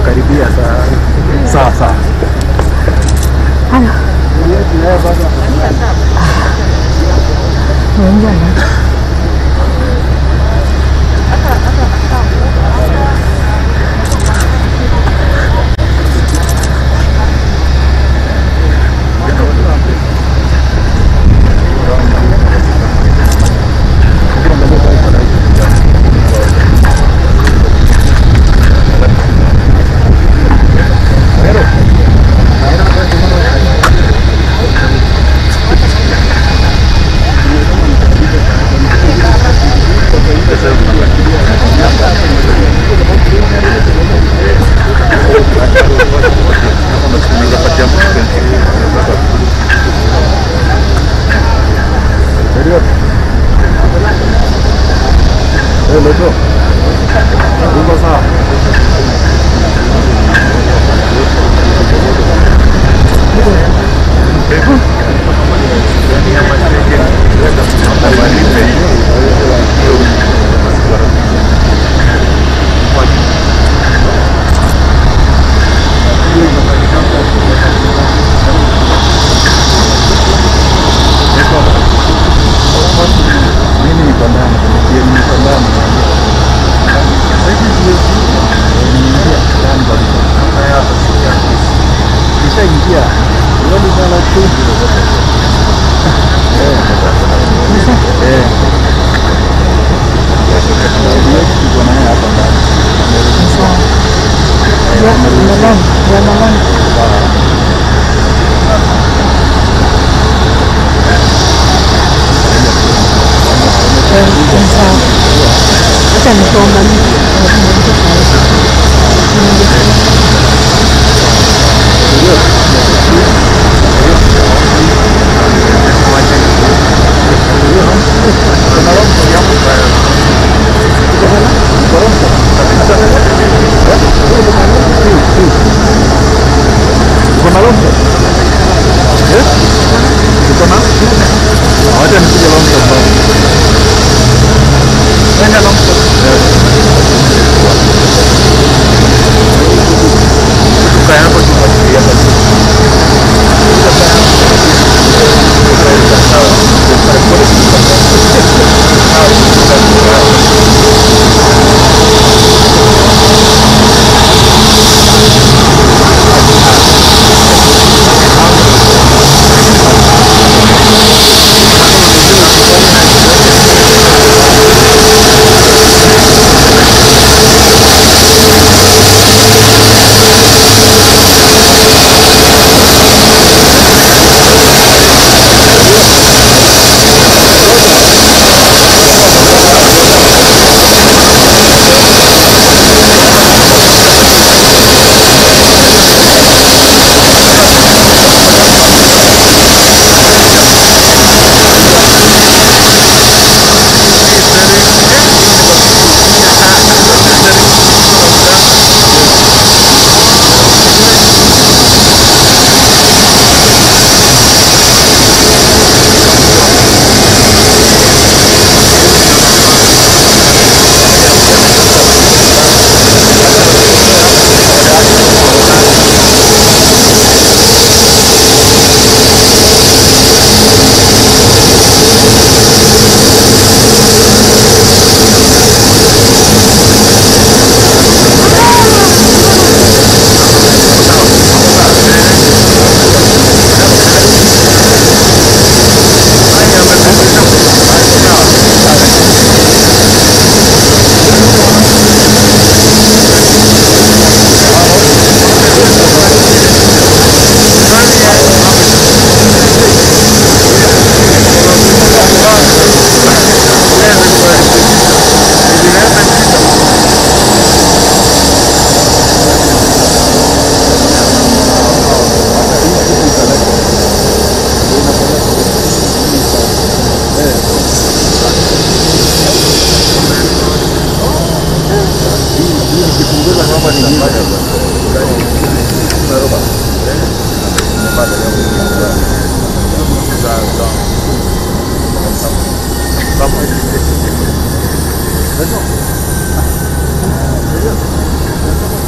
Karibia sawa sawa.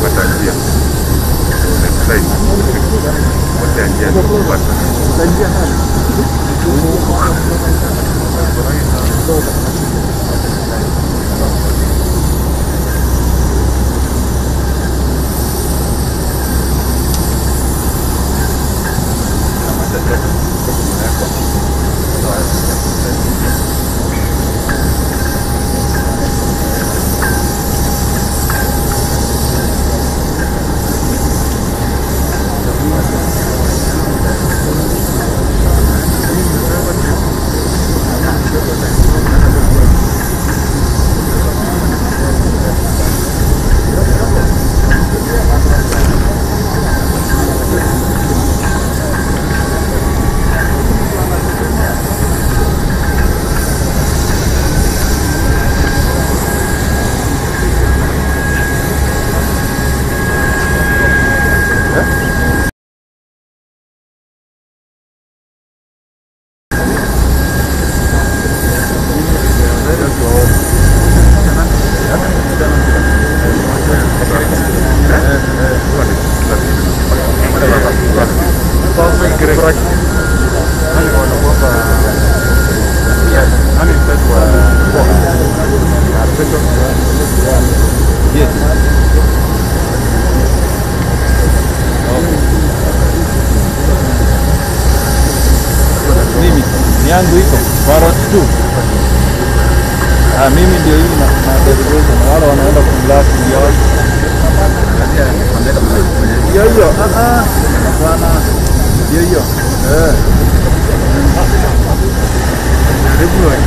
Pata njia. Mimi yangu iko parrot 2. Ah, mimi ndio hii na derivation wale wanaenda kumlaki ndio. Ndio hiyo. Ah ah. Bwana. Ndio hiyo. Eh. Karibu wewe.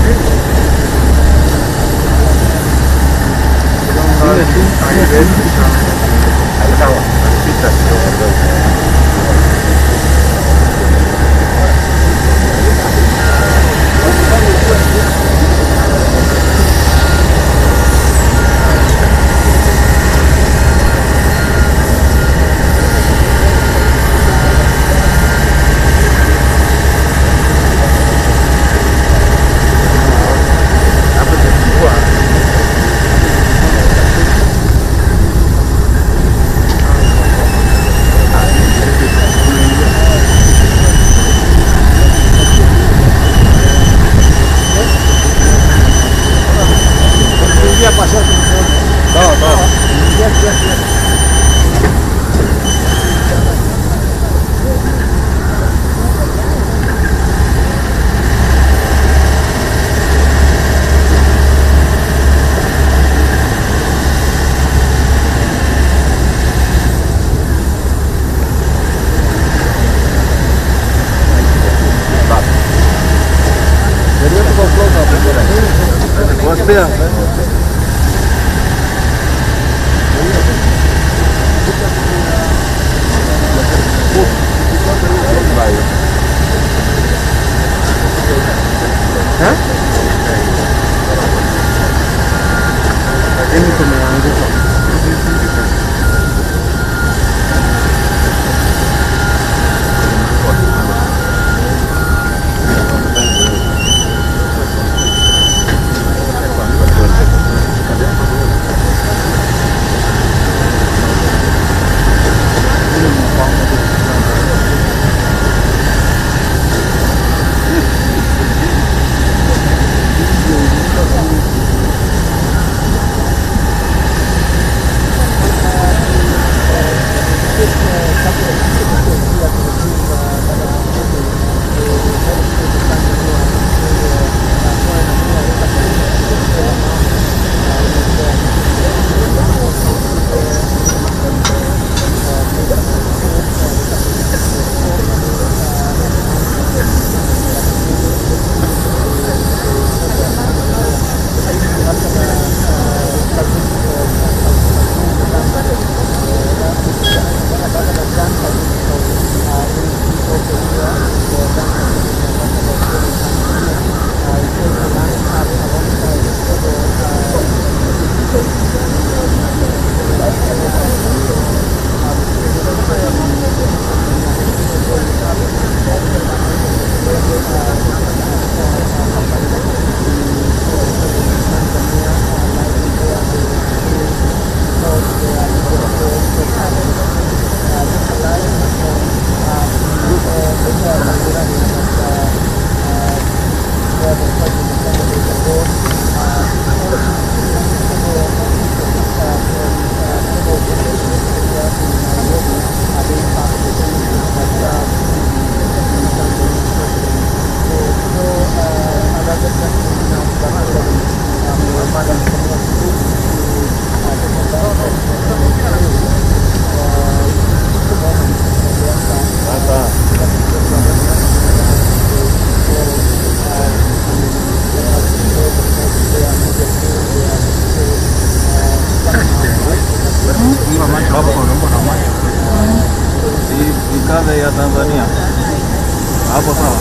Hapo sawa.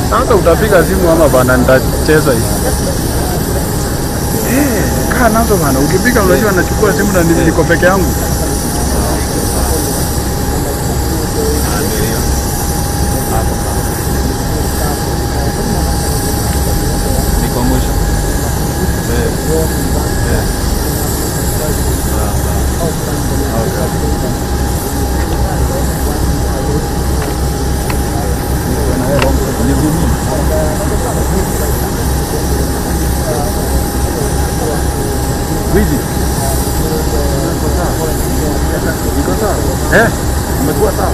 Sasa utapiga simu ama bana nitacheza hii. Kaa nazo bana, ukipiga unajua nachukua simu na niko peke yangu. Hapo sawa. Niko mwisho. Okay. Wiji. Niko sawa. Umekuwa sawa?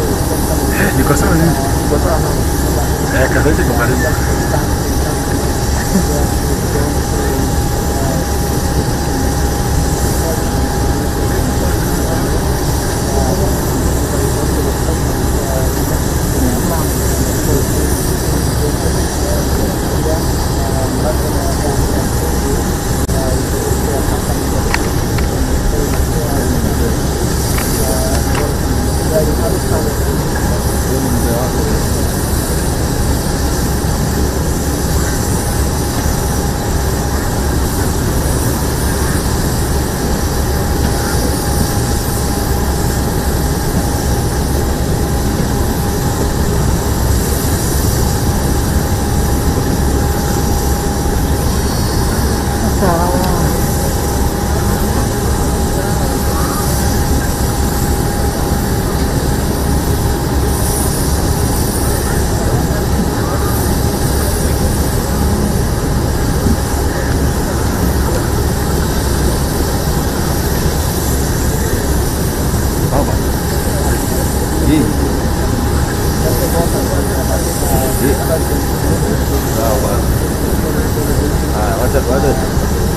Niko sawa mimi. Niko sawa. Kazi iko karibu.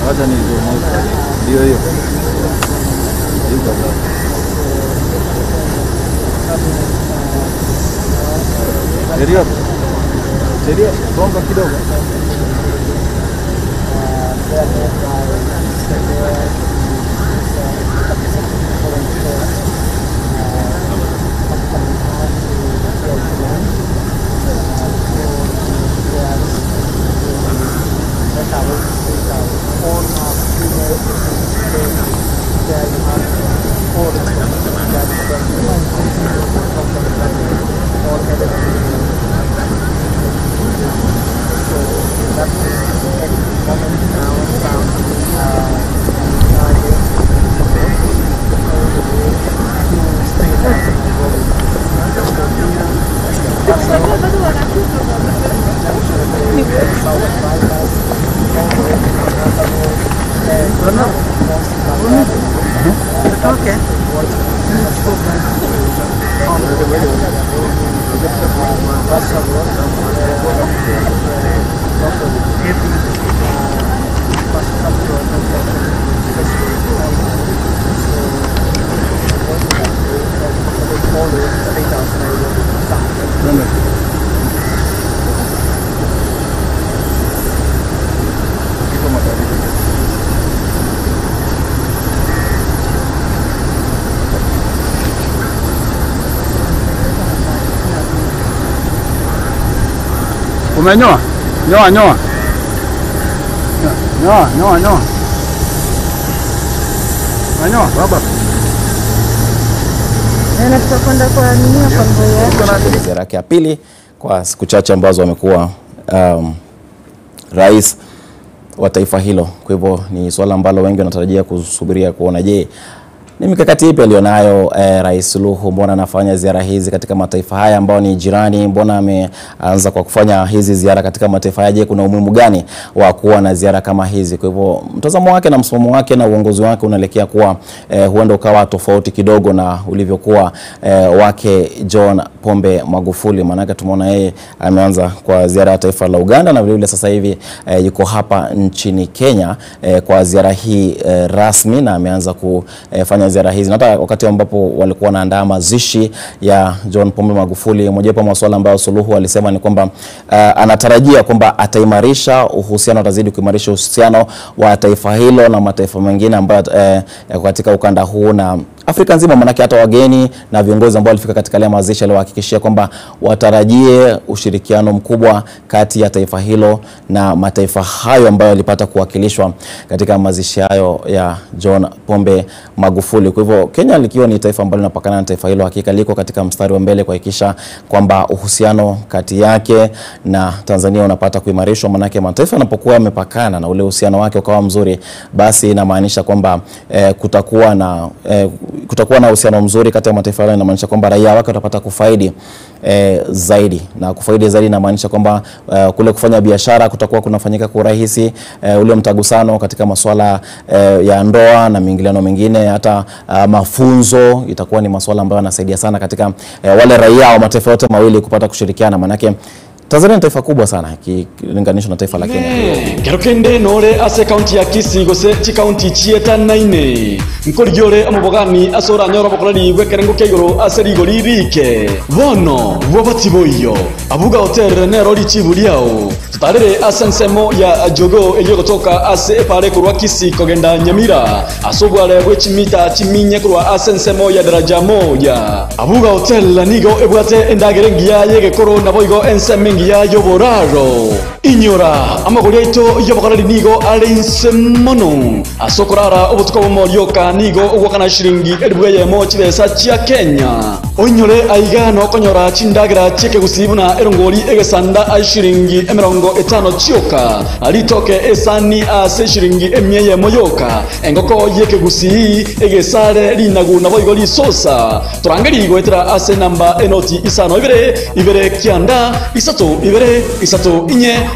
Wacha ni zoom out. Ndio hiyo. Iko sawa. Sheria. Sheria, songa kidogo. Okay. Umenyoa? Nyoa, nyoa. Nyoa, nyoa, nyoa. Nyoa, baba. Na tutakwenda kwa nini kwa mboya? Ziara yake ya pili kwa siku chache ambazo amekuwa rais wa taifa hilo. Kwa hivyo ni swala ambalo wengi wanatarajia kusubiria kuona, je, ni mikakati ipi alionayo Rais Suluhu? Mbona anafanya ziara hizi katika mataifa haya ambao ni jirani? Mbona ameanza kwa kufanya hizi ziara katika mataifa haya? Je, kuna umuhimu gani wa kuwa na ziara kama hizi? Kwa hivyo mtazamo wake na msimamo wake na uongozi wake unaelekea kuwa huenda ukawa tofauti kidogo na ulivyokuwa wake John Pombe Magufuli. Maana tumeona yeye ameanza kwa ziara ya taifa la Uganda na vile vile sasa hivi yuko hapa nchini Kenya kwa ziara hii rasmi, na ameanza kufanya ziara hizi. Na hata wakati ambapo walikuwa wanaandaa mazishi ya John Pombe Magufuli, mojawapo ya masuala ambayo Suluhu alisema ni kwamba anatarajia kwamba ataimarisha uhusiano, atazidi kuimarisha uhusiano wa taifa hilo na mataifa mengine ambayo katika ukanda huu na Afrika nzima, manake hata wageni na viongozi ambao walifika katika yale mazishi aliwahakikishia kwamba watarajie ushirikiano mkubwa kati ya taifa hilo na mataifa hayo ambayo yalipata kuwakilishwa katika mazishi hayo ya John Pombe Magufuli. Kwa hivyo Kenya likiwa ni taifa ambalo linapakana na taifa hilo, hakika liko katika mstari wa mbele kuhakikisha kwamba uhusiano kati yake na Tanzania unapata kuimarishwa, manake mataifa yanapokuwa yamepakana na ule uhusiano wake ukawa mzuri, basi inamaanisha kwamba kutakuwa na uhusiano mzuri kati ya mataifa hayo. Inamaanisha kwamba raia wake watapata kufaidi zaidi, na kufaidi zaidi inamaanisha kwamba kule kufanya biashara kutakuwa kunafanyika kwa urahisi, ule mtagusano katika masuala ya ndoa na miingiliano mingine, hata mafunzo itakuwa ni masuala ambayo yanasaidia sana katika wale raia wa mataifa yote mawili kupata kushirikiana, manake Tanzania ni taifa kubwa sana ikilinganishwa na taifa la Kenya. Kerokende nore ase county ya Kisii gose chi county chieta 9 nkorijore amubogani asora nyoro bokorari gwekerengo kya ase rigori rike bono bwabatiboyo abuga hotel nero richibuliao tutarere ase nsemo ya jogo eyo kutoka ase epare kurwa Kisii kogenda Nyamira asobwale gwechimita chiminye kurwa ase nsemo ya daraja moja. Abuga hotel nigo ebwate endagerengia yegekoro naboigo enseme ya yoboraro inyora amagori aito yobokorari nigo ari inse mono asokorara obotuko bomorioka nigo ogwakana shilingi 1000 chibesa chia Kenya onyore aiga no konyora chindagira chieke gusibuna erongori egesanda a shilingi 50 chioka alitoke esani ase shilingi 100 moyoka engoko yeke gusi egesare rinagu naboigo lisosa turangeri goetera ase namba enoti isano ibere ibere kianda isato ibere isato inye.